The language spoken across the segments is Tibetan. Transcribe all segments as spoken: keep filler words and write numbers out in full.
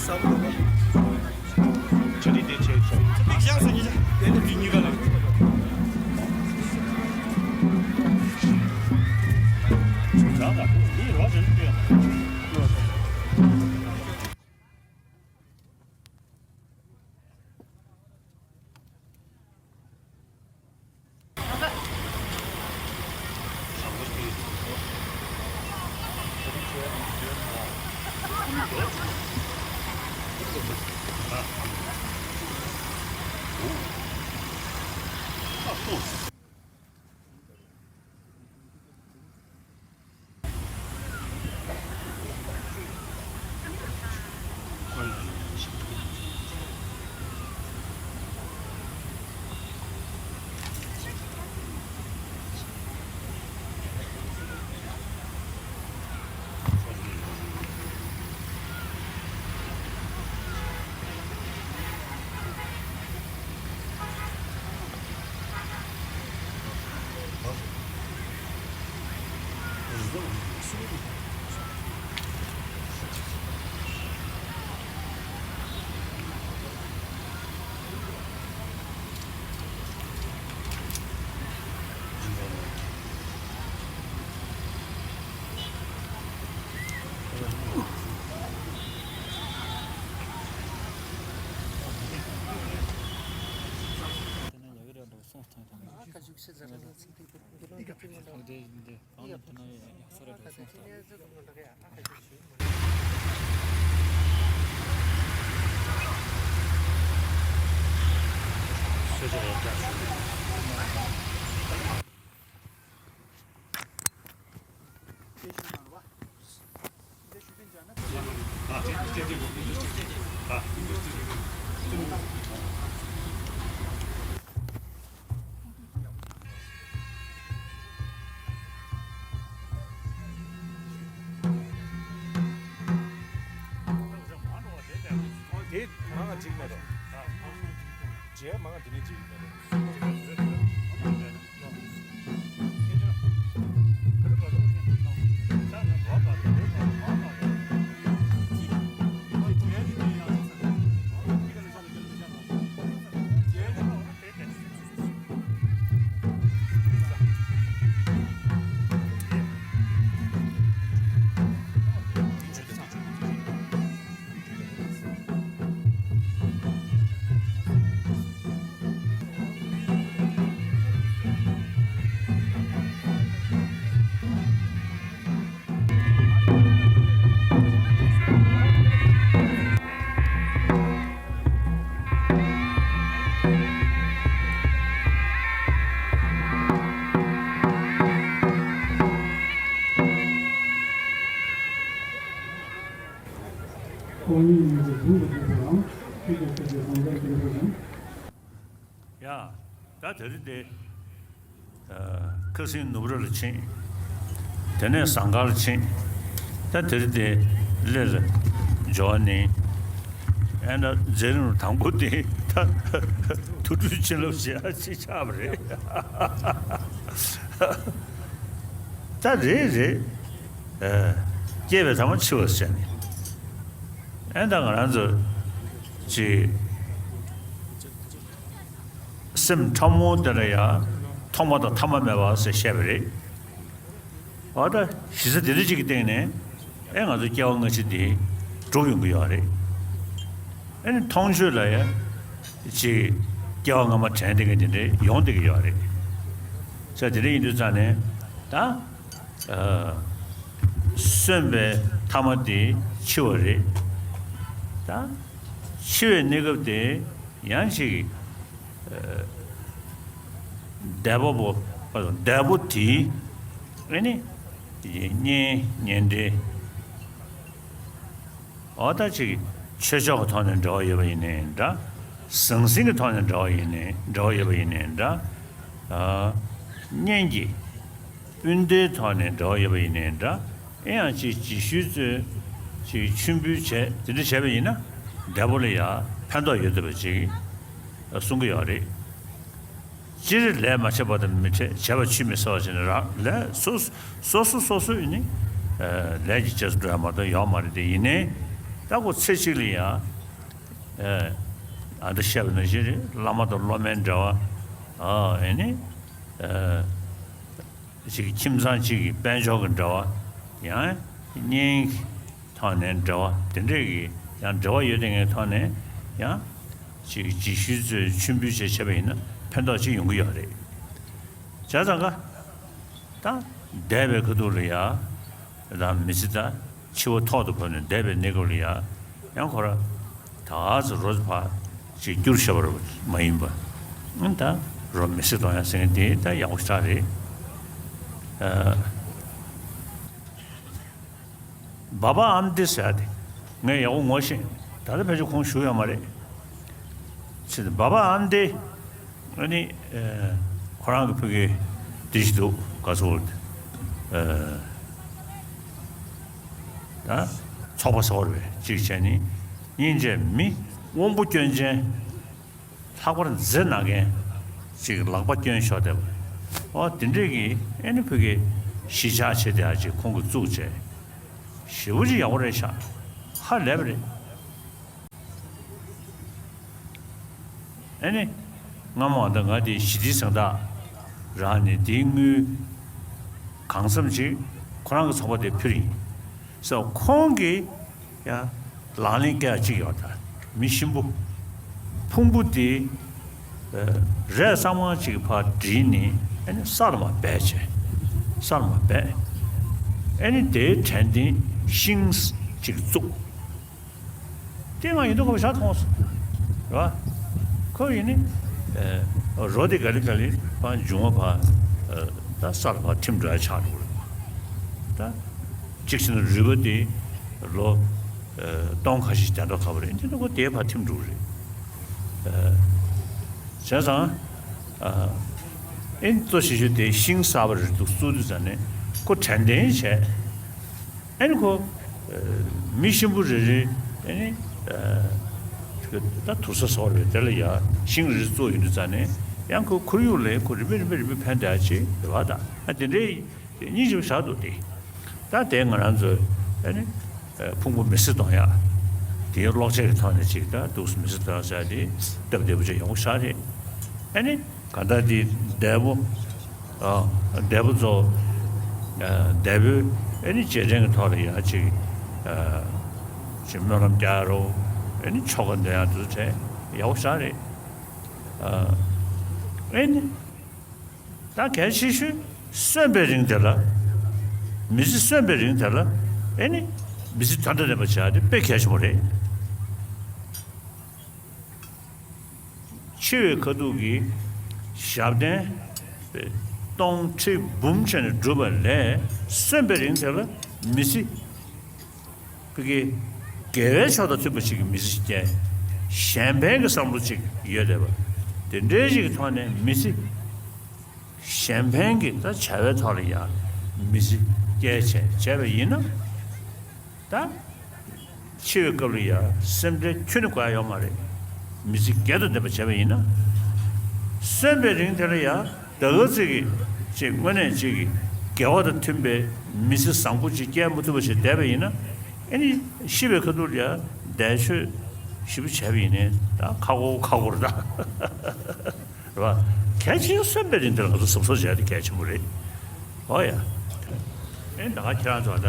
ཆ་རིགས་དེ་བྱས་ཆོག་ཡིག་ཤག་ཟེར་ཉིན་ཤག་དེ་ནི་དེ་གཉིས་ཀ་ལ། ཇ་ལ་འདི་རོ་ཅན་དེ། དེ་མང་ང་འགྲིག་མེད་རོ། རྗེས་མང་ང་དེ་ནས་འགྲིག་མེད་རོ། ཁོང་གཉིས་ཀྱི་གཟུགས་ཀྱི་དབང་ཆོས་ཀྱི་ཆོས་ཀྱི་དབང་ཆ་སྐྱེ་འགྲོ་ཞིང་། ཡ། ད་དེ་རིང་དེ། ཨ། ཁ་སང་ནུབ་ར་ལ་ཕྱིན། དེ་ནས་ཟངས་དཀར་ལ་ཕྱིན། ད་དེ་རིང་དེ་གླེ་ལ་འབྱོར་ནས། ཨེ་ན་མཛད་རིམ་དང་པོ་དེ་ད་ཐུགས་སྤྲུལ་བྱིན་རླབས་ཞེ་དྲག་ཅིག་ཆགས་པ་རེད། ད་རེད་རེད། ཨ། སྐྱེས་པའི་ཐ་མ་འཆི་བ་ཟེར་ནས། ཨེ་ད་ང་རང་ཚོ་ཅིག་སེམས་ཕྲ་མོ་དེ་ལ་ཡང་ཐོག་མ་དང་ཐ་མ་མེད་པ་ཟེར་བཤད་པ་རེད། འོ་ད་གཞི་རྩ་དེ་འདྲ་ཅིག་གི་སྟེང་ནས་ཨེ་ང་ཚོ་སྐྱེ་བ་སྔ་ཕྱི་འདི་གྲུབ་ཡོང་གི་ཡོད་རེད། ཨེ་ནི་མཐོང་ཆོས་ལ་ཡང་ཅིག་སྐྱེ་བ་སྔ་མ་དྲན་བསྡད་མཁན་དེ་འདྲ་ཡོང་བསྡད་ཀྱི་ཡོད་རེད། ས་དེ་འདྲ་ཡིན་དུས་ཙང་ནས་ད། ཨ། གསོན་པའི་ཐ་མ་དེ་འཆི་བ་རེད། ད་འཆི་བའི་གནས་སྐབས་དེ་ཡང་ཅིག་ཨ། འདས་པ་པོ། འདས་པོ་དེའི་ཨ་ནི་གཉེན་ཉེ་འབྲེལ། འོ་ད་ཅིག་ཆོས་ཕྱོགས་ཀྱི་ཐོག་ནས་འབྲེལ་བ་ཡོད་པ་ཡིན་ནའི་འདྲ། ཟང་ཟིང་གི་ཐོག་ནས་འབྲེལ་བ་ཡིན་ནའི་འབྲེལ་བ་ཡོད་པ་ཡིན་ནའི་འདྲ། ཨ། གཉེན་གྱི་སྤུན་ཟླའི་ཐོག་ནས་འབྲེལ་བ་ཡོད་པ་ཡིན་ནའི་འདྲ། ཨེ་ཡང་ཅིག་རྗེས་ཤུལ་ཚོས་ཅིག་མཆོད་འབུལ་བྱས་དེ་འདྲ་བྱས་པ་ཡིན་ན་འདས་པོ་ལ་ཡང་ཕན་ཐོགས་ཡོད་བསྡད་པ་ཅིག་གསུང་གི་ཡོད་རེད། སྤྱིར་ལས་མ་བྱས་པ་དང་མི་འཕྲད། བྱས་པ་ཆུད་མི་ཟ་བ་བྱས་ནས་རང་ལས་སོ་སོ་སོ་སོ་སོ་ཡིན་ནི། ཨ། ལས་ཀྱི་རྗེས་སུ་འགྲོ་ཡ་མ་གཏོགས་ཡོད་མ་རེད། དེ་ཡིན་ནའི་ ད་ཁོ་ཚེ་གཅིག་ལ་ཡ། ཨ་འདི་བཤད་པ་ནང་བཞིན་རེད། བླ་མ་དང་སློབ་མའི་འབྲེལ་བ། ཨ་ཨེ་ནི། ཨ་ཅིག་ཁྱིམ་ཚང་གཅིག་གི་དཔལ་འབྱོར་གྱི་འབྲེལ་བ། ཡང་གཉེན་གྱི་ཐོག་ནས་འབྲེལ་བ་དེ་འདྲས་ཀྱི་ཡང་འབྲེལ་བ་ཡོད་དེ་ངའི་ཐོག་ནས་ཡང་ཅིག་རྗེས་ཤུལ་ཚོས་མཆོད་འབུལ་བྱས་བྱས་པ་ཡིན་ན་ཕན་ཐོགས་ཅིག་ཡོང་གི་ཡོད་རེད། བྱས་ཙང་ཀ་ད་འདས་པའི་ཁ་ཐུག་ལ་ཡ། ད་མི་ཚེ་ད་འཆི་བ་ཐོག་ཏུ་བབས་ནས་འདས་པའི་གནས་སྐབས་ལ་ཡ། ཡང་ཁོ་ར་ད་ཚོ་རོ་ཕ་ཅིག་བསྐྱུར་བྱ་བར་མ་ཡིན་པ། ཨང་ད་རོ་མི་སྲིད་གཏོང་ཡ་ཟེར་མཁན་དེ་ད་ཡག་པོ་ཞེ་དྲག་རེད། ཨ། བ་བ་ཨམ་ཏི་ཟེར་ཡ་དེ་ངས་ཡག་པོ་ངོ་ཤེས། ད་ལྟ་ཕལ་ཆེར་ཁོང་བཞུགས་ཡོད་མ་རེད། ཚེ་འདི་བ་བ་ཨམ་ཏི། ཨ་ནི། ཨ། ཁོ་རང་གི་ཕ་གི་དེ་ཞིག་འདུག་ག་ཚོད། ཨ། ད་ཚོགས་པ་ཟེར་བ་རེད་པས་གཅིག་བྱས་ནི། སྙིང་རྗེ་མི་དབང་པོ་སྐྱོན་ཅན། ལྷག་པར་མཛེ་ན་མཁན་ཅིག་ལག་པ་སྐྱོན་ཤོར་བསྡད་པ། ཨོ་དེ་འདྲས་ཀྱི་ཨ་ནི་ཕ་གི་གཞིས་ཆགས་བྱེད་བསྡད་ཡ་ཅིག་ཁོང་གིས་བཙུགས་བྱས། ཞེ་པོ་ཅིག་ཡག་པོ་རེད་ཤག་ཧ་ལས་པ་རེད། ཨ་ནི། སྔ་མོ་ད་ང་དེ་ཞི་བདེའི་གཟེངས་རྟགས་རག་ནས་དེའི་དངུལ་གང་འཚམ་ཅིག་ཁོ་རང་གི་ཚོགས་པ་དེ་ཕུལ་ཡིན། སོ་ཁོང་གིས་ཡང་ལག་ལེན་བཀལ་ཡ་གཅིག་ཡོད། ད་མི་གཤིན་པོ་ཕུང་པོ་དེ་རས་གཙང་མ་གཅིག་ཕར་བསྒྲིལ་ནས་ཨ་ནི་ས་ལ་མར་སྦས་བྱས། ས་ལ་མར་སྦས། ཨ་ནི་དེའི་དྲན་རྟེན་ཤིང་གཅིག་བཙུགས། དེ་ང་ཡིན་མདོག་ཁ་པོ་ཞིག་མཐོང་སོང་། རེད་བ། ཁོ་ཡིན་ནི། ཨ། རོ་དེ་ག་ལེ་ག་ལེ་ཕར་འབྱུང་བ་ཕར། ཨ། ད་ས་ལ་ཕར་ཐིམ་འགྲོ་ཡ་ཆགས་འགྲོ་གི་རེད། ད་གཅིག་བྱས་ན་རུས་པ་དེ་ལོ། ཨ། སྟོང་ཁ་ཤས་བསྡད་མདོག་ཁ་པོ་རེད། དེ་ནི་ཁོ་དེ་ཕར་ཐིམ་འགྲོ་གི་རེད། ཨ། བྱས་ཙང་། ཨ། ཨེ་གཙོ་ཆེ་ཤོས་དེ་ཤིང་གསར་པ་རེ་འདུག་བཙུགས་དུས་ཙམ་ནས་ཁོ་དྲན་རྟེན་བྱས། ཨ་ནི་ཁོ། ཨ། མི་གཤིན་པོ་རེ་རེ། ཨ་ནི། ཨ། ད་དུར་ས་ཟེར་བ་རེད། དེ་ལ་ཡ་ཤིང་རེ་བཙུགས་ཡོང་དུས་ཙམ་ནས་ཡང་ཁོ་ཁོར་ཡུག་ལ་ཁོ་རིམ་པས་རིམ་པས་རིམ་པས་ཕན་བདེ་ཅིག་རེད་བ། ད་ཨ་དེ་འདྲའི་སྙིང་རྗེ་པོ་ཞིག་འདུག་སྟེ། ད་དེ་ང་རང་ཚོས་ཨ་ནི། ཨ། ཕུང་པོ་མི་སྲིད་གཏོང་ཡ། དེའི་གློག་ཆས་ཀྱི་ཐོག་ནས་ཅིག་ད་འདུག་སེ་མི་སྲིད་གཏོང་ཡ་ཟེར་ཡ་དེ་སྟབས་བདེ་པོ་ཅིག་ཡོང་གི་ཤག་རེད། ཨ་ནི། གང་ལྟར་དེ་འདས་པོ། ཨ། འདས་པོ་ཚོ། ཨ། འདས་པོའི་ཨ་ནི་རྗེས་དྲན་གྱི་ཐོག་ལ་ཡང་ཅིག་ཨ། ཅིག་སྨོན་ལམ་རྒྱག་རོགས། ཨ་ནི་ཆོ་ག་འདོན་ཡག་དུས་དྲན་ཡག་པོ་ཞིག་རེད། ཨ། ཨ་ནི། ད་གལ་ཆེ་ཤོས་གསོན་པའི་རིང་དེ་ལ། མི་ཚེ་གསོན་པའི་རིང་དེ་ལ། ཨ་ནི། མི་ཚེ་དོན་དང་ལྡན་པ་བྱ་ཡག་དེ་དཔེ་གལ་ཆེན་པོ་རེད། འཆི་བའི་ཁ་ཐུག་གི་ཞབས་བརྟན་སྟོང་ཁྲི་འབུམ་བྱས་ནས་བསྒྲུབས་པ་ལས་གསོན་པའི་རིང་དེ་ལ་མི་ཚེ་ཕ་གི་དགེ་བའི་ཕྱོགས་དང་མཐུན་པ་ཞིག་གི་མི་ཚེ་ཞིག་སྐྱེལ། གཞན་ཕན་གྱི་བསམ་བློ་ཅིག་ཡོད་བསྡད་པ། དེ་འདྲའི་ཞིག་གི་ཐོག་ནས་མི་ཚེ་གཞན་ཕན་གྱི་ད་བྱ་བའི་ཐོག་ལ་ཡང་མི་ཚེ་སྐྱེལ་བྱས་བྱས་པ་ཡིན་ན། ད་འཆི་བའི་སྐབས་ལ་ཡང་སེམས་ཁྲལ་ཁྱོན་ནས་དགོས་ཡ་ཡོད་མ་རེད། མི་ཚེ་བརྒྱ་དང་ལྡན་པ་བྱས་པ་ཡིན་ན། གསོན་པའི་རིང་དེ་ལ་ཡང་ད་ག་ཚོད་ཀྱི་ཅིག་དངོས་གནས་ཅིག་གི་དགེ་བ་དང་མཐུན་པའི་མི་ཚེ་བཟང་པོ་ཅིག་སྐྱེལ་མ་ཐུབ་པ་ཞིག་བསྡད་པ་ཡིན་ན། ཨ་ནི་ཤི་བའི་ཁ་ཐུག་ལ་ཡང་འདས་མཆོད་ཞིབ་པོ་བྱས་པ་ཡིན་ནའི་ད་ཁག་པོ་ཁག་པོ་རེད་ད། རེད་བ། གལ་ཆེ་ཤོས་གསོན་པའི་རིང་དེར་ང་ཚོ་གཟབ་གཟབ་བྱས་ཏེ་གལ་ཆེན་པོ་རེད། ཨོ་ཡ། ཨེ་ད་ག་ཁྱེད་རང་ཚོ་ད་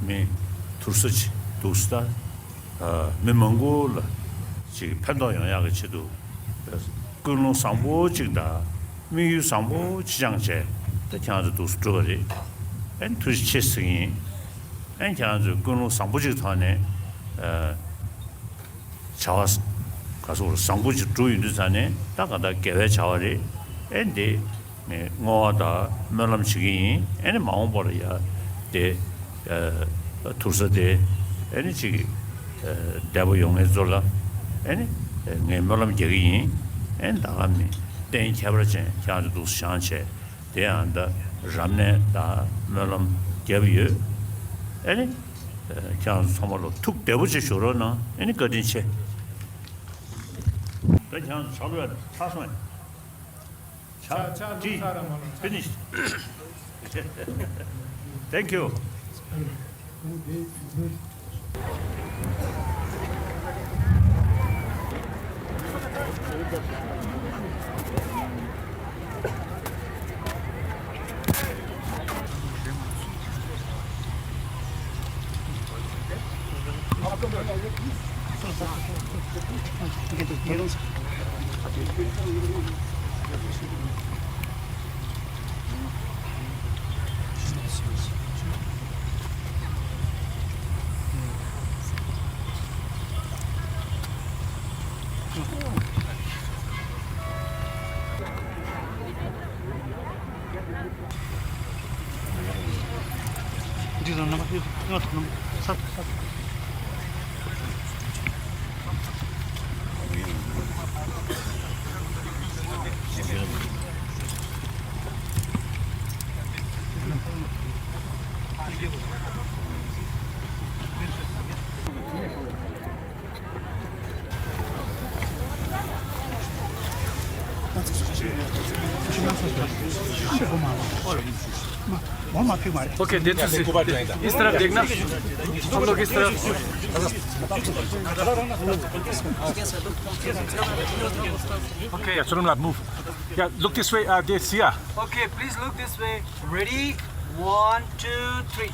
མི་དུར་ས་ཅིག་འདུག་སེ་ད། མི་མང་པོ་ལ་ཅིག་ཕན་ཐོགས་ཡོང་ཡག་གི་ཆེད་དུ་ཀུན་སློང་བཟང་པོ་ཅིག་དང་དམིགས་ཡུལ་བཟང་པོ་ཅིག་བཅངས་བྱས་ད་ཁྱེད་རང་ཚོ་འདུག་སེ་བསྒྲུབས་པ་རེད། ཨེ་ཐུགས་རྗེ་ཆེ་ཟེར་གྱི་ཡིན། ཨེ་ཁྱེད་རང་ཚོས་ཀུན་སློང་བཟང་པོ་ཅིག་ཐོག་ནས། བྱ་བ་ག་ཚོད་བཟང་པོ་ཅིག་བསྒྲུབས་ཡོང་དུས་ཙམ་ནས་ད་གང་ལྟར་དགེ་བའི་བྱ་བ་རེད། ཨེ་འདི་ངས་བསྔོ་བ་དང་སྨོན་ལམ་བྱེད་ཀྱི་ཡིན། ཨེ་ནི་མ་འོངས་པ་ལ་ཡ་དེ་ཨ་དུར་ས་དེ་ཨེ་ནི་ཅིག་ཨ་བདེ་པོ་ཡོང་མཁན་ཚོ་ལ་ཨེ་ནི་ངས་སྨོན་ལམ་རྒྱག་གི་ཡིན། ཨེ་ནི་ད་ག་མི་གཏན་ཁྱད་པར་ཅན་ཁྱེད་རང་ཚོ་འདུག་སེ་བཞེངས་བྱས། དེ་ཡང་ད་རབ་གནས་དང་སྨོན་ལམ་བརྒྱབ་ཡོད། ཨེ་ནི། ཁྱེད་རང་ཚོ་ཚང་མ་ལ་ཐུགས་བདེ་པོ་ཅིག་བཞུགས་རོགས་གནང་། ཨེ་ནི་བཀའ་དྲིན་ཆེ། ད་ཁྱེད་རང་ཚོ་ཕྱག་ལོ་ཡ་ཚར་སོང་ཡ། ཕྱག་ཕྱག་ལོ་ཅི་ཚར་ར་མ་ལོ་ཚར། Finish. Thank you. ཨེ་ནི་དེ་བཞུགས་རོགས། ओके, दे तो सही। इस तरफ देखना, हम लोग इस तरफ। Okay, yeah, Surumla, move. Yeah, look this way, uh, they see ya. Okay, please look this way. Ready? One, two, three.